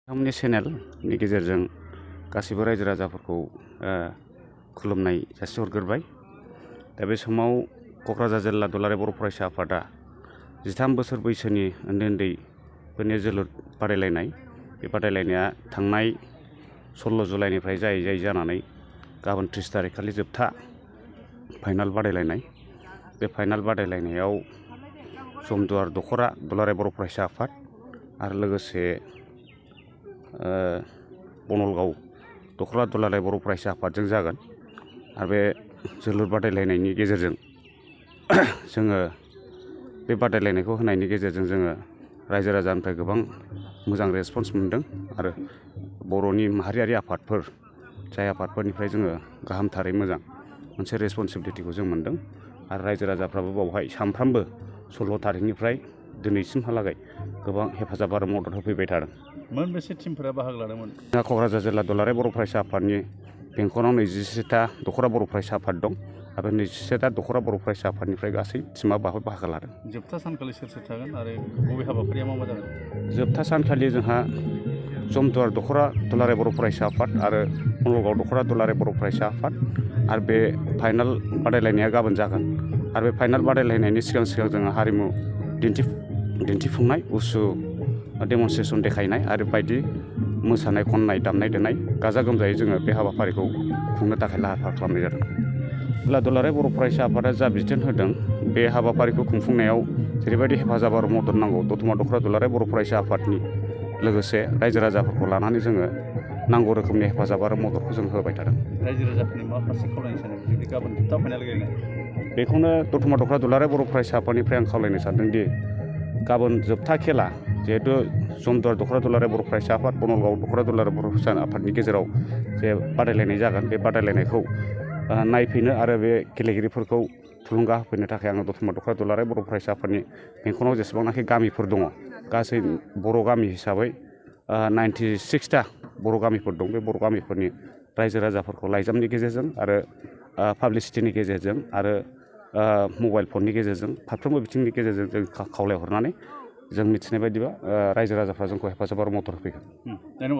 नोंथांमोननि चेनेलनि गेजेरजों गासिबो रायजो राजाफोरखौ खुलुमनाय जासिहरग्रोबाय। दा बे समाव क'क्राझार जिल्ला दुलाराय बर' फरायसा आफादा 13 बोसोर बैसोनि उन्दै उन्दैफोरनि जोलुर बादायलायनाय, बे बादायलायनाया थांनाय 16 जुलाइनिफ्राय जायै जानानै गाबोन 30 तारिख खालि जोबथा फाइनाल बादायलायनाय। बे फाइनाल बादायलायनायाव जमदुवार दख'रा दुलाराय बर' फरायसा आफाद आरो लोगोसे बनलगाव दख'रा दुलाराय बर' फरायसा आफादजों जागोन। आरो बे जोलुर बादायलायनायनि गेजेरजों जोङो बे बादायलायनायखौ होनायनि गेजेरजों जोङो रायजो राजानिफ्राय गोबां मोजां रेसपन्स मोनदों आरो बर'नि माहारियारि आफादफोर जाय आफादफोरनिफ्राय जोङो गाहामथारै मोजां मोनसे रेसपन्सिबिलिटिखौ जों मोनदों आरो रायजो राजाफ्राबो बावहाय सानफ्रामबो 16 तारिखनिफ्राय दिनैसिमहालागै गोबां हेफाजाब आरो मदद होफैबाय थादों। मोनबेसे टिमफोरा बाहागो लादोंमोन? क'क्राझार जिल्ला दुलाराय बर' फरायसा आफादनि बेंखनाव 21टा दख'रा बर' फरायसा आफाद दं आरो 21टा दख'रा बर' फरायसा आफादनिफ्राय गासै टिमा बाहागो लादों। जोबथा सानखालि सोर सोर थागोन आरो बबे हाबाफारिया मा जागोन? जोबथा सानखालि जोंहा जमदुवार दख'रा दुलाराय बर' फरायसा आफाद आरो बनलगाव दख'रा दुलाराय बर' फरायसा आफाद आरो बे फाइनाल बादायलायनाया गाबोन जागोन। आरो बे फाइनाल बादायलायनायनि सिगां जोङो हारिमु दिन्थिफुंनाय, उसु डेमनस्ट्रेसन देखायनाय आरो बायदि मोसानाय, खननाय, दामनाय देनाय गाजा गोमजायै जोङो बे हाबाफारिखौ खुंनो थाखाय लाहार फाहार खालामनाय जादों। जिल्ला दुलाराय बर' फरायसा आफादा जा बिथोन होदों बे हाबाफारिखौ खुंफुंनायाव जेरैबायदि हेफाजाब आरो मदद नांगौ, दतमा दख'रा दुलाराय बर' फरायसा आफादनि लोगोसे रायजो राजाफोरखौ लानानै जोङो नांगौ रोखोमनि हेफाजाब आरो मददखौ जों होबाय थादों। रायजो राजाफोरनि मा फारसे खावलायनो सानो जुदि गाबोन जोबथा फाइनाल गेलेनाय? बेखौनो दतमा दख'रा दुलाराय बर' फरायसा आफादनिफ्राय आं खावलायनो सानदोंदि गाबोन जोबथा खेला, जिहेतु जमदुवार दख'रा दुलाराय बर' फरायसा आफाद, बनलगाव दख'रा दुलाराय बर' फरायसा आफादनि गेजेराव जे बादायलायनाय जागोन, बे बादायलायनायखौ नायफैनो आरो बे गेलेगिरिफोरखौ थुलुंगा होफैनो थाखाय आङो दतमा दख'रा दुलाराय बर' फरायसा आफादनि बेंखनाव जेसेबांनाखि गामिफोर दङ, गासै बर' गामि हिसाबै 96टा बर' गामिफोर दं। बे बर' गामिफोरनि रायजो राजाफोरखौ लाइजामनि गेजेरजों आरो पाब्लिसिटिनि गेजेरजों आरो मबाइल फननि गेजेरजों फारफ्रोमबो बिथिंनि गेजेरजों जों खावलायहरनानै जों मिथिनाय बायदिबा रायजो राजाफ्रा जोंखौ हेफाजाब आरो मदद होफैगोन।